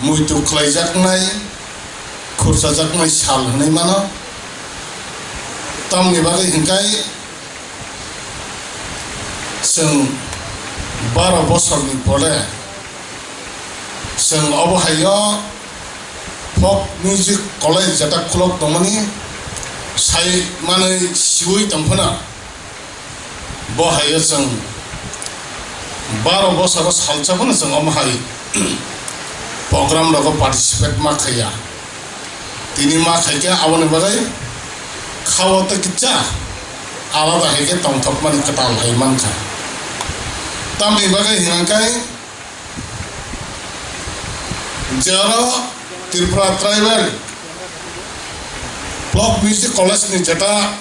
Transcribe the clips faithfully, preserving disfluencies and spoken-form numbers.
muitu khlaijaknai, khurchajaknai sal hwnwi mano. Tamni bagwi hwnkhe chwng baro bosorni pore chwng obo haio folk music college jeta khulok tongmani sai manwi siui tongphano. Bo haio chwng baro bosoro salsa phano chwng omo hai program rogo participate ma khaiya. Tini ma khaikhe aboni bagwi khao tei kisa alada hai khe tongthokmani kwtal hai mankha. Tamni bagwi hwnkhe jero Tripura Tribal Folk Music College ni jeta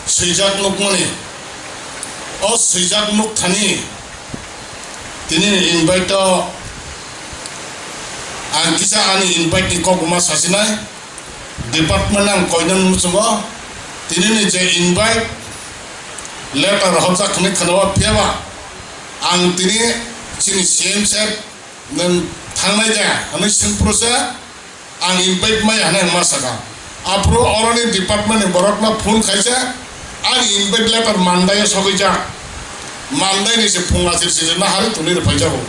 swijak nukmani, o swijak nukthani tini ni invite o ang kisa ani invite ni kok ma sasinai department ang koinani muchungo tini ni je invite letter hojak hwnwi khwnao phiyaba ang tini chini C M sir nwng thangnai de hwnwi swngphuru se. Ang invite maya hwnwi ang ma saka. Aphuru oroni department ni borokno phone khaisa, ani invite letter Monday o sogwijak. Monday ni se phung achir sijak na hari tuni rw phaijago.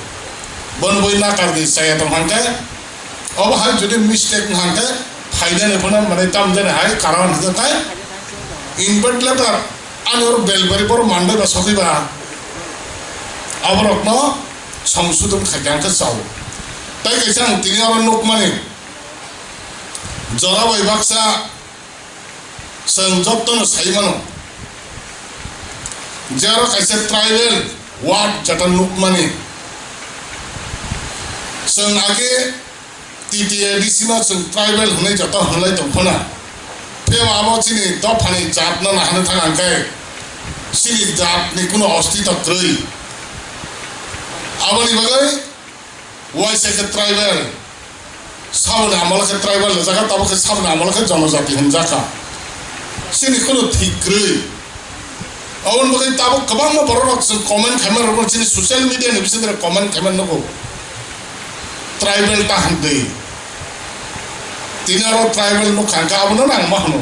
Bono bui nakar di chaya tong hangke. Obo hai jodi mistake hangke phainani phano mane tam jani hai karon hwnkhe tai invite letter ani oro belbari boro Monday ba sogwiba. Aborokno songsodon khaikhe hangke chao. Tai kaisa ang tini oro nukmani. Jora bai baksa chwng jotono sai mano, je aro kaisa tribal ward jeta nukmani. Chwng age T T A D C no chwng tribal hwnwi joto hwnlai tong phano. Phiya abo chini dophani jat no nahani thang hangkhe chini jat ni kuno ostito kwrwi. Aboni bagwi waisa khe tribal, saboni amolo khe tribal rijak kha, tabuk khe saboni amolo khe jonojati hinjak kha. Chini kheno thik kwrwi. Aboni bagwi tabuk kwbangma borok rok chwng comment khaima rok chini social media ni bisingtwi comment khaima nugo. Tribal ta hwndwi. Tini oro tribal nukha hwnkhe abono nang ma hwno.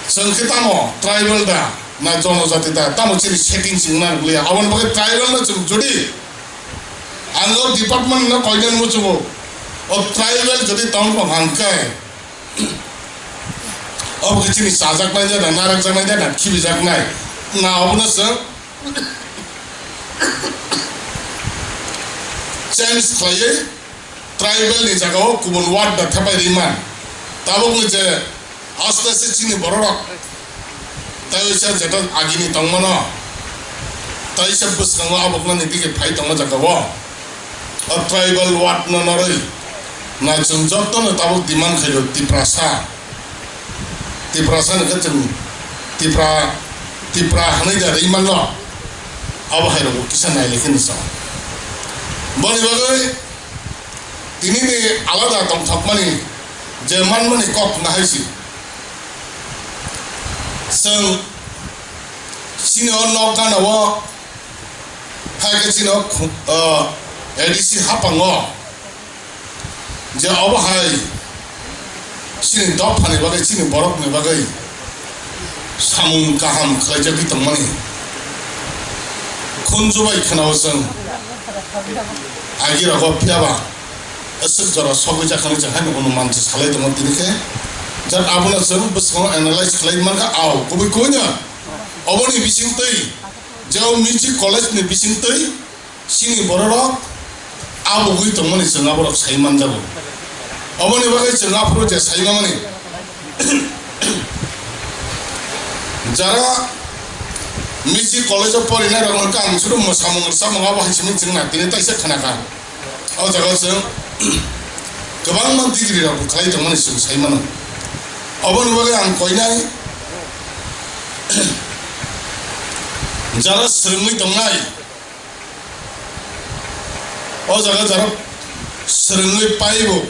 Chwng khe tamo tribal da na jonojati da, tamo chini setting chwng nang liya. Aboni bagwi tribal no chwng jodi Ang o department no koinani muchungo. O tribal jodi tong tong hangkhe, obo khe chini chajaknai jana, narakjaknai jana, khibijaknai. Na obono chwng change khlaiwi tribal ni jagao kubun ward da thepai rimani. Tabukni je Aste aste chini bororok tai waisa jeta agini tongmano, tai waisa bwskango aboknani digi phai tongma jagao. O tribal ward no norwi na chwng jotono tabuk demand khaio Tiprasa. Tiprasa ni khe chwng Tipra, Tipra hwnwi da rwi manno. Abo hai rokbo kisa nai le khe ni sa. Boni bagwi tini ni alada tongthokmani je manmani kok nahai si. Chwng chini o nok gana o hai khe chini o khu-, o, A D C hapang o je obo hai chini dophani bagwi, chini borokni bagwi samung kaham khlaijagwi tongmani khunju bai khwnao chwng. Agi rogo phiyaba aswk jora sogwi jakha hinwi chwng haino hwnwi mansi salai tongo tini khe. Jat abono chwng bwskango analyze khlai mankha, ao kubui kubui no oboni bisingtwi je o music college ni bisingtwi chini bororok abugwi tongmani chwng aborok sai manjago. Oboni bagwi chwng aphuru je sai mamani jara music college o porinai rok hwnkha ang suru mwsamung rwchapmung abo hai simi chwng na tini taisa khna kha. O jaga o chwng kwbangma degree rok khlai tongmani chwng sai mano. Oboni bagwi ang koinai jara swrwngwi tongnai, o jaga jara swrwngwi paibo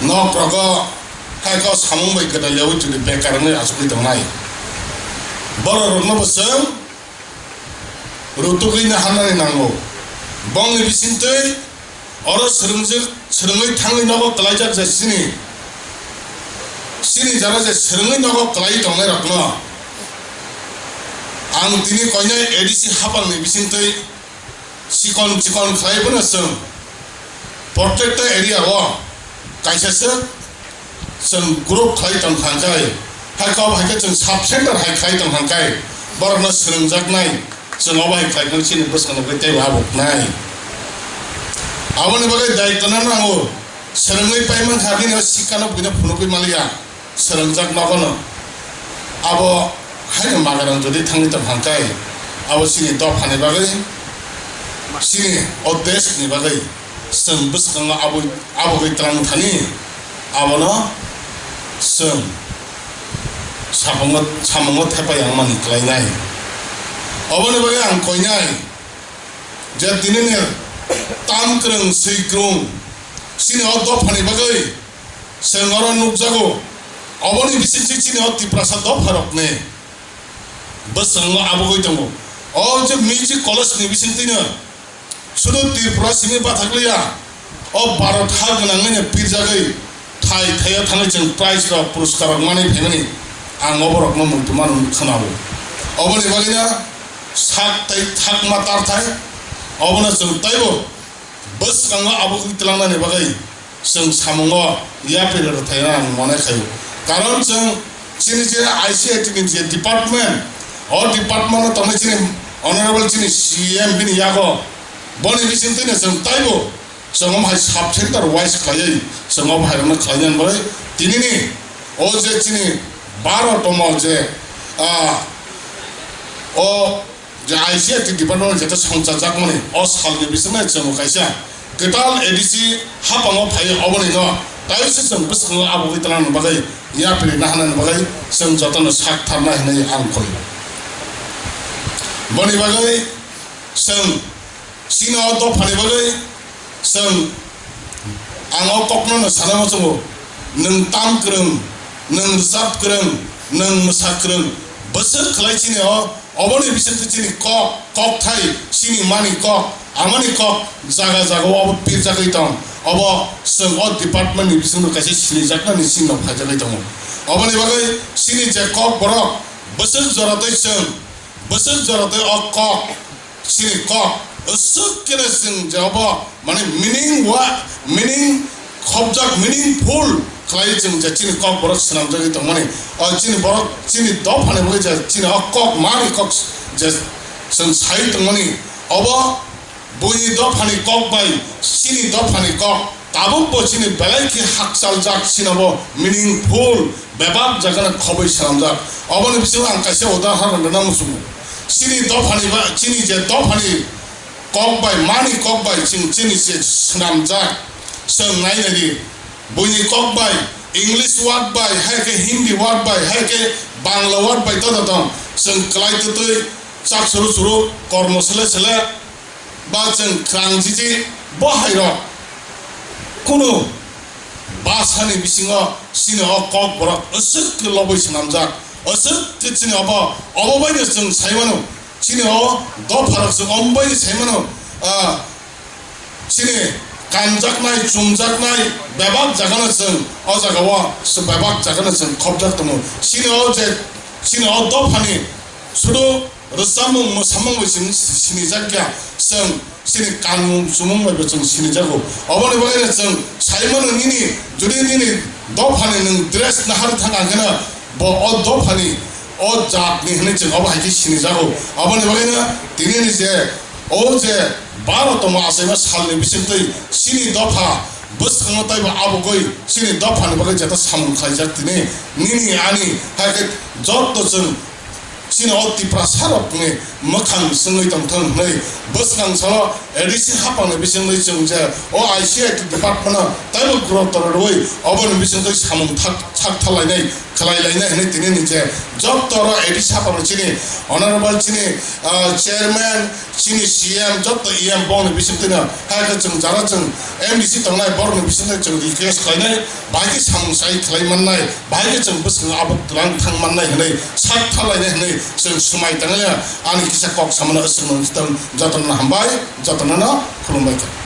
nok rogo hai kok samung bai kwtal yaui tini bekar wngwi achugwi tongnai. Borok rokno bo chwng rutugwi no hamnani nango. Bongni bisingtwi oro swrwngjak, swrwngwi thangwi nogo kwlaijak je chini, chini jara je swrwngwi nogo kwlaiwi tongnairokno ang tini koinai A D C hapangni bisingtwi chikon chikon khlai bono chwng protected area o kaisa se chwng group khlai tong thangkai, hai kok hai khe chwng sub center hai khlai tong thangkai, borokno swrwngjaknai, chwng obo hai khlai phano chini bwskango khe teibo habuknai. Aboni bagwi daitwno nango, swrwngwi paimankha bini o sikkano buino phunugwi manliya. Swrwngjak nogono abo haino magarang jodi thangwi tong hangkai, abo chini dophani bagwi, chini o deshni bagwi chwng bwskango abo, abogwi twlang thani, abono chwng samungo, samungo thepai yang mani klainai. Oboni bagwi ang koinai je tinini tam kwrwng swi kwrwng chini o dophani bagwi Chwng oro nukjago, oboni bisingtwi chini o Tiprasa dopharokni bwskango abugwi tongo. O je music college ni bisingtwino sudu Tripura simi bathakliya, o Bharat ha gwnangwino pirjagwi thai thaio thangwi chwng prize rok, puruskar rok manwi phaimani ang oborokno muitu mano khwnao. Oboni bagwino sak tei thakma tarthai obono chwng taibo bwskango abugwi twlangnani bagwi chwng samungo yapri rwthaina ang mone khaio. Karon chwng chini je I C I T ni je department, o department o tongnai chini honorable chini C M bini yago, boni bisingtwino chwng taibo chwng omo hai sub center wise khlaiwi chwng omo hai rokno khlainani bagwi tinini o je chini baro tomo je, ah, o je I C I T department jeta songchajakmani o salni bisingtwi chwng kaisa kwtal A D C hapango phai obonino taiwse chwng bwskango abugwi twlanani bagwi yapri nahanani bagwi chwng jotono sak tharnai hinwi ang koi. Boni bagwi chwng chini o dophani bagwi chwng ang o kokno no sana muchungo, nwng tam kwrwng, nwng rwchap kwrwng, nwng mwsa kwrwng, bwswk khlai chini o Oboni bisingtwi chini kok, kokthai, chini mani kok, amani kok, jaga jaga o abo pirjagwi tong. Obo chwng o department ni bisingtwi kaisa sinijaknani chini no phaijagwi tongo. Oboni bagwi chini je kok borok bwswk joratwi chwng, bwswk joratwi o kok, chini kok, aswk khe chwng je obo Mane meaning wa, meaning khobjak, meaningful khlai chwng je chini kok borok swnamjagwi tongmani. O chini borok, chini dophani bagwi je chini o kok mani kok je chwng sai tongmani. Obo buini dophani kok bai chini dophani kok tabukbo chini belai khe hakchaljak, chini obo meaningful bebak jagano khobwi swnamjak. Oboni bisingo ang kaisa udahoron rwna muchungo. Chini dophani ba, chini je dophani kok bai, mani kok bai chwng chini se swnamjak. Chwng nai nai di, buini kok bai, English word bai, hai khe Hindi word bai, hai khe Bangla word bai tong tong. Chwng kwlai twtwi chak suru suru, kormo sele sele, ba chwng kwrang jiji, bo hai rok. Kunu bhasha ni bisingo chini o kok borok aswk khe lobwi swnamjak, aswk khe chini obo, obo bai no chwng sai mano. Chini o dopha rok chwng omo bai sai mano, ah, chini kanjaknai, chumjaknai bebak jagano chwng o jagao, chwng bebak jagano chwng khobjak tongo. Chini o je, chini o dophani sudu rwchapmung, mwsamung bai chwng sinijak ya, chwng chini kanmung chumung bai bo chwng sinijago. Oboni bagwi no chwng sai mano nini, jodi nini dophani nwng dress nahar thang ang khe no, bo o dophani, o jatni hinwi chwng obo hai khe sinijago. Oboni bagwino tinini je, o je baro tongma achaima salni bisingtwi chini dopha bwskango taibo abugwi chini dophani bagwi jeta samung khlaijak tini nini ani hai khe jotto chwng chini o Tiprasa rokni mwkhang swngwi tongthang hwnwi bwskang salo A D C hapangni bisingtwi chwng je o I C I T department-o taibo growth rwui oboni bisingtwi samung thak, thak thalainai khlai lainai hwnwi tini ni je joto oro A D C sabo chini honorable chini, ah, chairman, chini C M, joto E M bongni bisingtwino hai khe chwng jara chwng M D C tongnai borokni bisingtwi chwng request khlainai, bahai khe samung sai khlai mannai, bahai khe chwng bwskango abo twlang thang mannai hwnwi sak thalainai hwnwi chwng swmai tanglaia. Ani kisa kok samano aswk nang tong, jotono hambai, jotono no khulumbai thang.